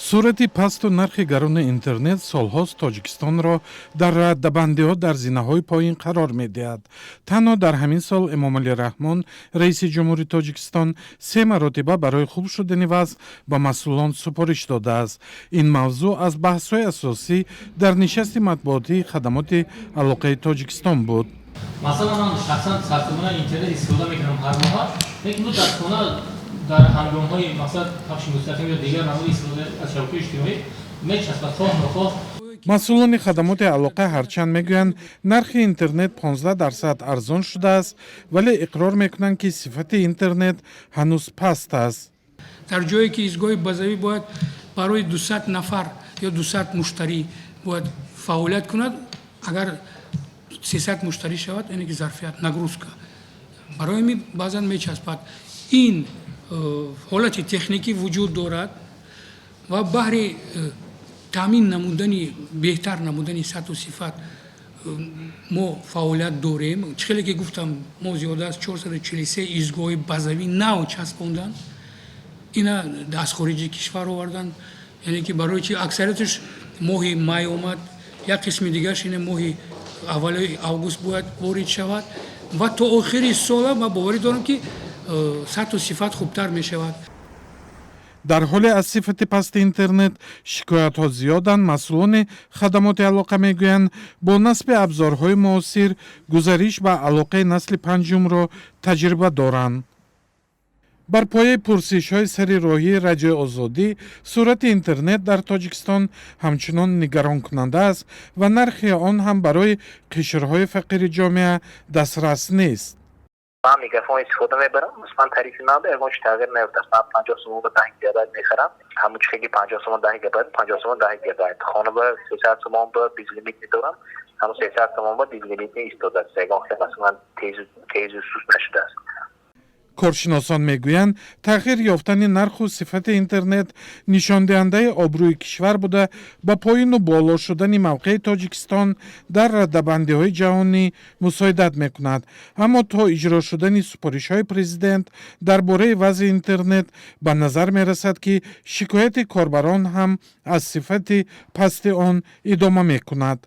Суръати пасту нархи гарони интернет солҳост Тоҷикистонро дар раддабандиҳо дар зинаҳои поин қарор медиҳад. Танҳо дар ҳамин сол Эмомалӣ Раҳмон, раиси ҷумҳури Тоҷикистон, се маротиба барои хуб шудани вазъ ба масъулон супориш додааст. Ин мавзӯъ аз баҳсҳои асосӣ дар нишасти матбуотии хадамоти алоқаи Тоҷикистон буд. Масалан, ман шахсан 100 сомона интернет истифода мекунам ҳар моҳа, лекин мутаассифона дар ҳангомҳои, мақсад, пахши мустақим ё дигар намуди истифода аз шабакаҳои иҷтимоӣ мечаспад, хоҳ нохоҳ. Масъулони хадамоти алоқа ҳарчанд мегӯянд, нархи интернет 15% арзон шудааст, вале иқрор мекунанд, ки сифати интернет ҳанӯз паст аст. Дар ҷое ки истгоҳи базавӣ бояд барои 200 нафар ё 200 муштарӣ бояд фаъолият кунад, агар 300 муштарӣ шавад, яъне ки зарфият, нагрузка барои ми баъзан мечаспад. Ин ҳолати техникӣ вуҷуд дорад ва баҳри таъмин намудани, беҳтар намудани сатҳу сифат мо фаъолият дорем. Чӣ хеле ки гуфтам, мо зиёда аз 443 истгоҳи базавӣ нав часпонданд. Ина аз хориҷи кишвар оварданд, яъне ки барои чи аксарияташ моҳи май омад, як қисми дигараш ина моҳи аввали август бояд ворид шавад ва то охири сола ман боварӣ дорам, ки сатҳу сифат хубтар мешавад. Дар ҳоле аз сифати пасти интернет шикоятҳо зиёданд, масъулони хадамоти алоқа мегӯянд, бо насби абзорҳои муосир гузариш ба алоқаи насли панҷумро таҷриба доранд. Бар пояи пурсишҳои сари роҳии Радиои Озодӣ, суръати интернет дар Тоҷикистон ҳамчунон нигаронкунанда аст ва нархи он ҳам барои қишрҳои фақири ҷомеа дастрас нест. Ман Мегафон истифода мебарам. Масалан, тарифи ман ягон чи тағйир наёфтааст. Ман 50 сомон ба 10 гигабайт мехарам. Ҳамун чихеги 50 сомон 10 гигабайт, 50 сомон 10 гигабайт. Хона ба 300 сомон ба безлимит медорам, ҳамун 300 сомон ба безлимит истодааст. Ягон хел, масалан, тезу суст нашудааст. Коршиносон мегӯянд, тағйир ёфтани нарху сифати интернет нишондиҳандаи обрӯи кишвар буда, ба поину боло шудани мавқеи Тоҷикистон дар раддабандиҳои ҷаҳонӣ мусоидат мекунад. Аммо то иҷро шудани супоришҳои президент дар бораи вазъи интернет, ба назар мерасад, ки шикояти корбарон ҳам аз сифати пасти он идома мекунад.